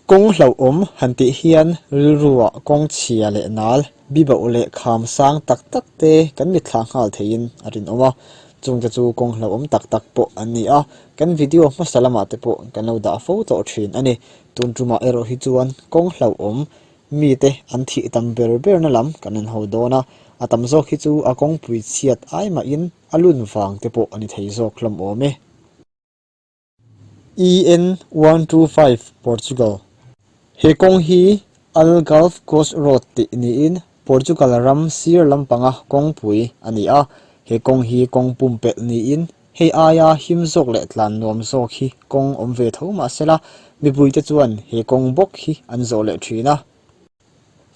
Kawng hlauhawm han tih hian rilruah kawng chhia leh nal, bibauh leh kham sang tak tak te kan mitthla nghal theiin a rinawm a. Chungte chu kawng hlauhawm tak tak pawh an ni a, kan video hmasa lamah te pawh kan lo dah fo tawh thin a ni. Tun tumah erawh hi chuan kawng hlauhawm mite an thih tam ber berna lam kan en ho dawn a, a tam zawk hi chu a kawngpui chhiat ai mahin a lun vang te pawh a ni thei zawk hlawm awm e. EN 125 Portugal He kawng hi Algarve Coast Road tih niin Portugal ram sir lampanga kawngpui a ni a. He kawng hi kawng pumpelh niin hei aia him zawk leh tlan nuam zawk hi kawng awm ve tho mah sela mipuite chuan he kawng bawk hi an zawh leh thin a.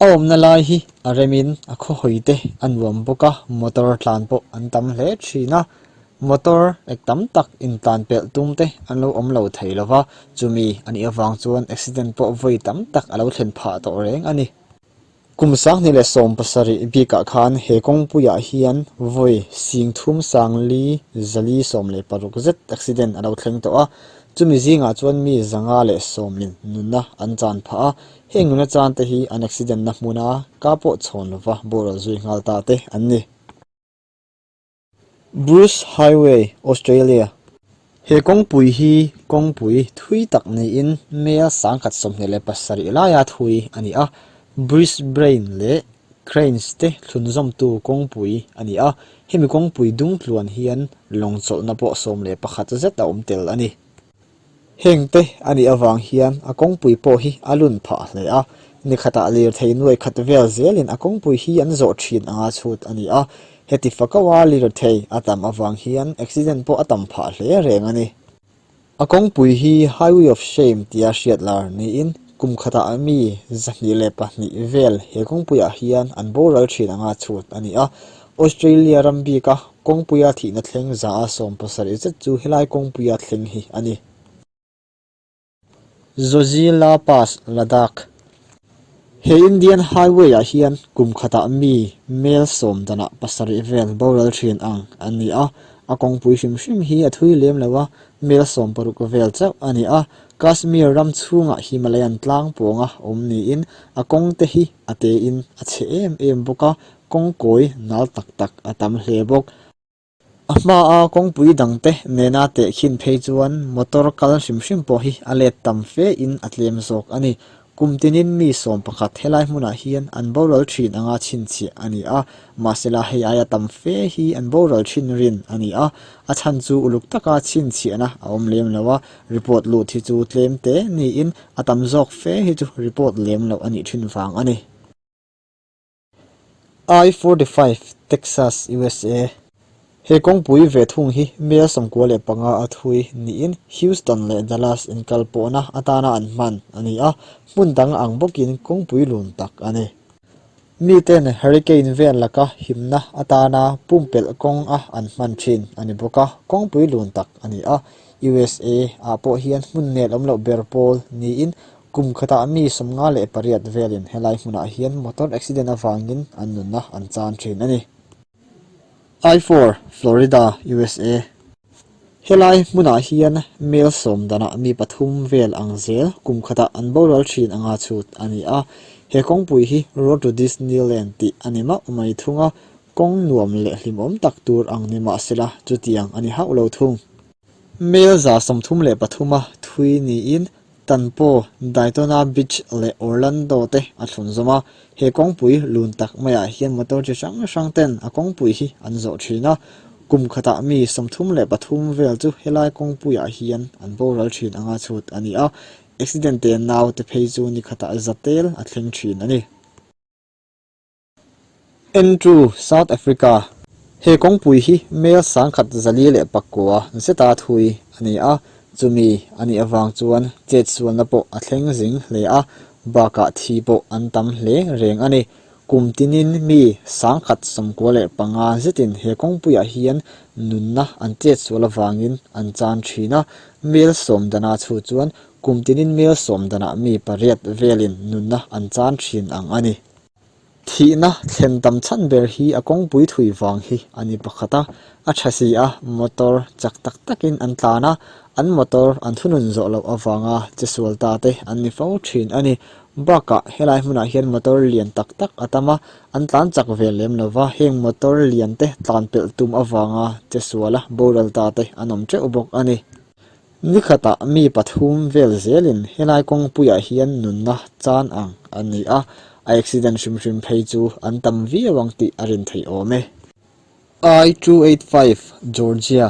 A awmna lai hi a remin a khawhawi te a nuam bawk a, motor tlan pawh an tam hle thin a, motor ek tam tak intlan pelh tum te an lo awm lo thei lo va, chumi a nih avang chuan accident pawh vawi tam tak a lo thlen phah tawh reng a ni. Kum 2017 bikah khan he kawngpuiah hian vawi 30 4 116 zet accident a lo thleng tawh a, chumi zingah chuan mi 510 nunna an chan phah a, Heng nuna chan te hi an accident na hmuna ka pawh chhawn lova boral zui nghal ta te an ni. Bruce Highway, Australia. He kawngpui hi kawngpui thui tak niin mel 1027 laia thui a ni a, Brisbane leh Cairns te thlunzawmtu kawngpui a ni a, hemi kawngpui dung tluan hian lawng chawlhna pawh 11 zet a awm tel a ni. Heng te a nih avang hian a kawngpui pawh hi a lun phah hle a, ni khatah lirthei nuai khat vel zelin a kawngpui hi an zawh thin anga chhut a ni a, heti fakaua lirthei a tam avang hian accident pawh a tam phah hle reng a ni. A kawngpui hi Highway of Shame tia hriat lar niin kum khatah mi 202 vel he kawngpuiah hian an boral thin anga chhut a ni a, Australia ram bika kawngpuia thihna thleng 170 zet chu helai kawngpuia thleng hi a ni. Zojila Pass, Ladakh He Indian Highway-ah hian kum khatah mi mel sawm danah pasarih vel boral thin ang an ni a, a kawngpui hrim hrim hi a thui lem lo a, mel 60 vel chauh a ni a, Kashmir ram chhungah Himalayan tlang pawnga awm niin a kawng te hi a tein a chhe em em bawk a, Kawngkawi nal tak tak a tam hle bawk. A hmaa kawngpui dangte nena tehkhin phei chuan motor kal hrim hrim pawh hi a let tam fe in a tlem zawk a ni. Kum tinin mi 11 helai hmunah hian an boral thin anga chhinchhiah a ni a, mahsela hei aia tam fe hi an boral thin rin a ni a, a chhan chu uluk taka chhinchhiahna a awm lem lo a, report lut hi chu tlem te niin a tam zawk fe hi chu report lem loh a nih thin vang a ni. I-45, Texas, usa. He kawngpui ve thung hi mel 95 a thui niin Houston leh Dallas inkal pawhna atana an hman a ni a, hmun dang ang bawkin kawngpui lun tak a ni. Miten hurricane vel laka himna atana pumpelh kawng a an hman thin a ni bawk a, kawngpui lun tak a ni a. USA ah pawh hian hmun nel awm loh ber pawl niin Kum khatah mi 58 velin helai hmunah hian motor accident avangin an nunna an chan thin a ni. I-4, Florida, usa. Helai hmunah hian mel sawm danah mi pathum vel ang zel kum khatah an boral thin anga chhut a ni a. He kawngpui hi Road to Disneyland tih a ni mauh mai thung a, kawng nuam leh hlimawm tak tur ang ni mahsela chutiang a ni hauh lo thung. Mel 33 a thui niin Tanpo, Daytona Beach leh Orlando te a thlunzawm a, he kawngpui lun tak maiah hian motor chi hrang hrang ten a kawngpui hi an zawh thin a, kum khatah mi 33 vel chu helai kawngpuiah hian an boral thin anga chhut a ni a, accident te nau te phei chu ni khatah zatel a thleng thin a ni. Andrew, South Africa. He kawngpui hi mel 1409 zeta thui a ni a, chumi a nih avang chuan chetsualna pawh a thleng zing hle a, bakah thi pawh an tam hle reng a ni. Kum tinin mi 1095 zetin he kawngpuiah hian nunna an chetsual avangin an chan thin a, mel sawm dana chhu chuan kum tinin mel sawm danah mi pariat velin nunna an chan thin ang a ni. Thihna thlen tam chhan ber hi a kawngpui thui vang hi a ni pakhat a, a tha si a, motor chak tak takin an tlan a, An motor an thunun zawh loh avanga che sual ta te an ni fo thin a ni. Bakah helai hmunah hian motor lian tak tak a tam a, an tlan chak ve lem lo va, heng motor lian te tlan pelh tum avanga che suala boral ta te an awm teuh bawk a ni. Ni khatah mi pathum vel zelin helai kawngpuiah hian nunna chan ang a ni a, a accident hrim hrim phei chu an tam viau ang tih a rin theih awm e. I 285 Georgia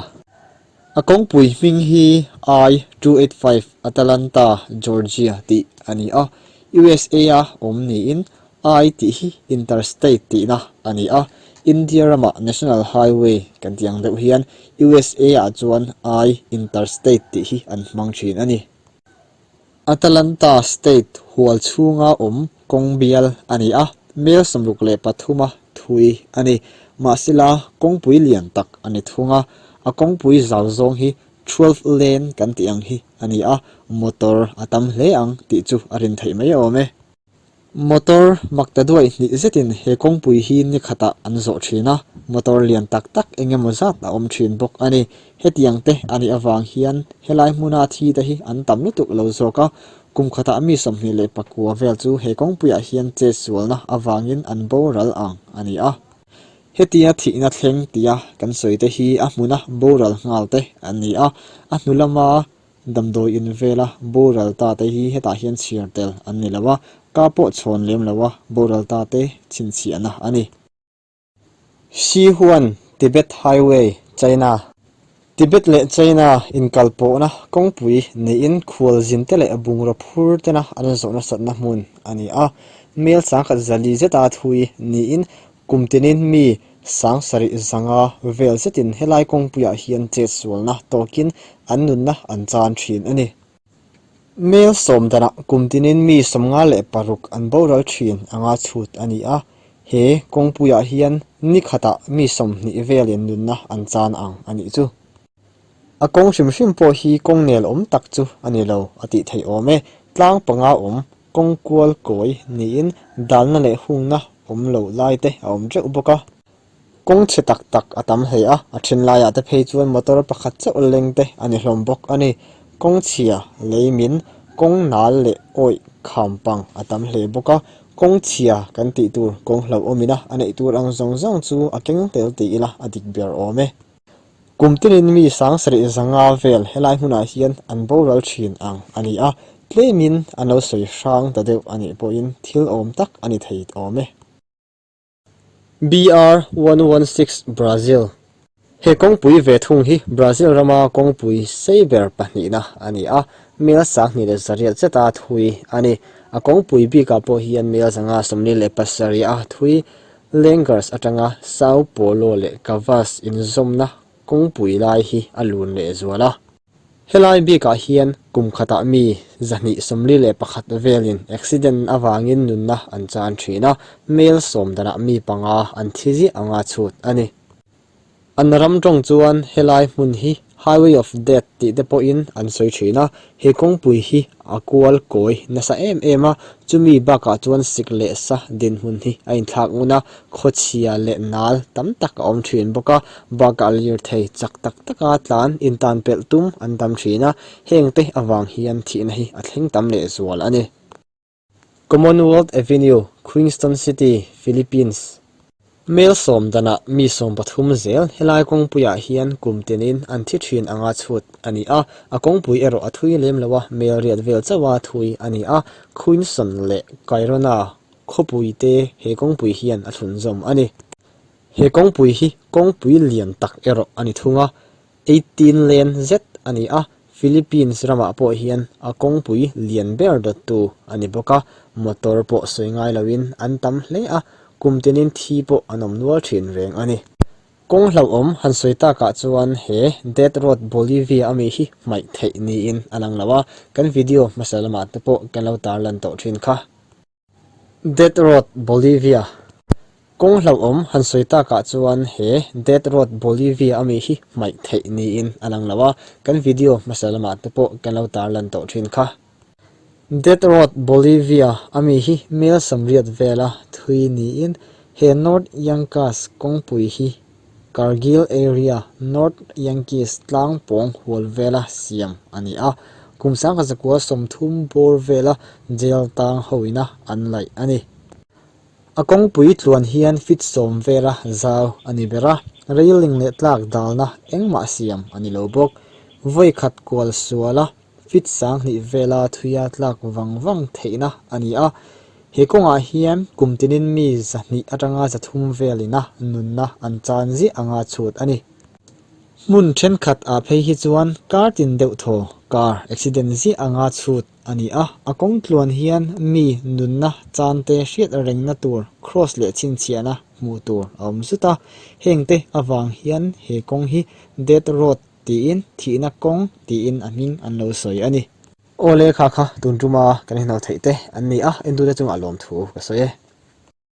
A kawngpui hming hi I 285 Atalanta Georgia tih a ni a, USA-a awm niin I tih hi Interstate tihna a ni a, India rama National Highway kan tih ang deuh hian USA-ah chuan I Interstate tih hi an hmang thin a ni. Atalanta State hual chhunga awm kawng bial a ni a, mel 63 a thui a ni. Mahsela kawngpui lian tak a ni thung a, a kawngpui zau zawng hi 12 lane kan tih ang hi a ni a, motor a tam hle ang tih chu a rin theih mai awm e. Motor makta duai hnih zetin he kawngpui hi ni khatah an zawh thin a, motor lian tak tak eng emaw zat a awm thin bawk a ni. Hetiang te a nih avang hian helai hmuna thi te hi an tam lutuk lo zawk a, kum khatah mi 29 vel chu he kawngpuiah hian chetsualna avangin an boral ang a ni a. Hetia thihna thleng tia kan sawi te hi a hmuna boral nghal te an ni a, a hnu lama Damdawi in vela boral ta te hi hetah hian chhiar tel an ni lo a, ka pawh chhawn lem lo a, boral ta te chhinchhiahna a ni. Sichuan, Tibet Highway, China. Tibet leh China inkalpawhna kawngpui niin khualzin te leh bungraw phur tena an zawh nasatna hmun a ni a. Mel sangkhat zali zeta thui niin Kum tinin mi 7000 vel zetin helai kawngpuiah hian chetsualna tawkin an nunna an chan thin a ni. Mel sawm danah kum tinin mi 56 an boral thin anga chhut a ni a, he kawngpuiah hian ni khatah mi 20 velin nunna an chan ang a nih chu. A kawng hrim hrim pawh hi kawng nel awm tak chu a ni lo a tih theih awm e. Tlang panga awm, kawng kual kawi niin dalna leh hungna awm loh lai te a awm teuh bawk a. Kawng chhe tak tak a tam hle a, a then laiah te phei chuan motor pakhat chauh leng te a ni hlawm bawk a ni. Kawng chhia, lei min, kawng nal leh awih kham pang a tam hle bawk a. Kawng chhia kan tih tur kawng hlauhawmina a neih tur ang zawng zawng chu a keng tel ti ila a dik ber awm e. Kum tinin mi 7500 vel helai hmunah hian an boral thin ang a ni a, tlemin an lo sawi hrang ta deuh a nih pawhin thil awm tak a ni thei awm e. BR 116 Brazil He kawngpui ve thung hi Brazil rama kawngpui sei ber pahnihna a ni a, mel 2100 zeta thui a ni. A kawngpui bikah pawh hian mel 547 a thui Langers atanga Sao Paulo leh Cavas inzawmna kawngpui lai hi a lun leh zual a. Helai bikah hian kum khatah mi 241 velin accident avangin nunna an chan thin a, mel sawm danah mi panga an thi ziah anga chhut a ni. An ram tawng chuan helai hmun hi Highway of Death tih te pawhin an sawi thin a, he kawngpui hi a kual kawi nasa em em a, chumi bakah chuan sik leh sa dinhmun hi a inthlak ngun a, khawchhia leh nal tam tak a awm thin bawk a, bakah lirthei chak tak taka tlan intan pelh tum an tam thin a, hengte avang hian thihna hi a thleng tam lehzual a ni. Commonwealth Avenue, Queenston City, Philippines. Mel sawm danah mi 13 zel helai kawngpuiah hian kum tinin an thi thin anga chhut a ni a, a kawngpui erawh a thui lem lo a, mel riat vel chauha thui a ni a, Queenston leh Cairona khawpui te he kawngpui hian a thlunzawm a ni. He kawngpui hi kawngpui lian tak erawh a ni thung a, 18 lane zet a ni a, Philippines ramah pawh hian a kawngpui lian ber dawttu a ni bawk a, motor pawh sawi ngai loin an tam hle a, kum tinin thi pawh an awm nual thin reng a ni. Kawng hlauhawm han sawi takah chuan he Death Road Bolivia ami hi hmaih theih niin a lang lo a, kan video hmasa lamah te pawh kan lo tarlan tawh thin kha. Death Road Bolivia Kawng hlauhawm han sawi takah chuan he Death Road Bolivia ami hi hmaih theih niin a lang lo a, kan video hmasa lamah te pawh kan lo tarlan tawh thin kha. Death Road Bolivia ami hi mel 80 vela thui niin he North Yungas kawngpui hi. Cargill area, North Yankees tlang pawng hual vela siam a ni a, kum 1930 bawr vela jail tang hoina an laih a ni. A kawngpui tluan hian feet sawm vela zau a ni ber a, railing leh tlak dalna engmah siam a ni lo bawk. Vawi khat kual suala Feet 2000 vela thuia tlak vang vang theihna a ni a, he kawngah hian kum tinin mi 200 atanga 300 velina nunna an chan ziah anga chhut a ni. Hmun thenkhat ah phei hi chuan kar tin deuh thaw car accident ziah anga chhut a ni a, a kawng tluan hian mi nunna chan te hriat rengna tur cross leh chhinchhiahna hmuh tur a awm zut a, hengte avang hian he kawng hi Death Road tiin thihna kawng tiin a hming an lo sawi a ni. Aw le kha kha tun tuma kan inhno theih te an ni a, entute chungah lawmthu ka sawi e.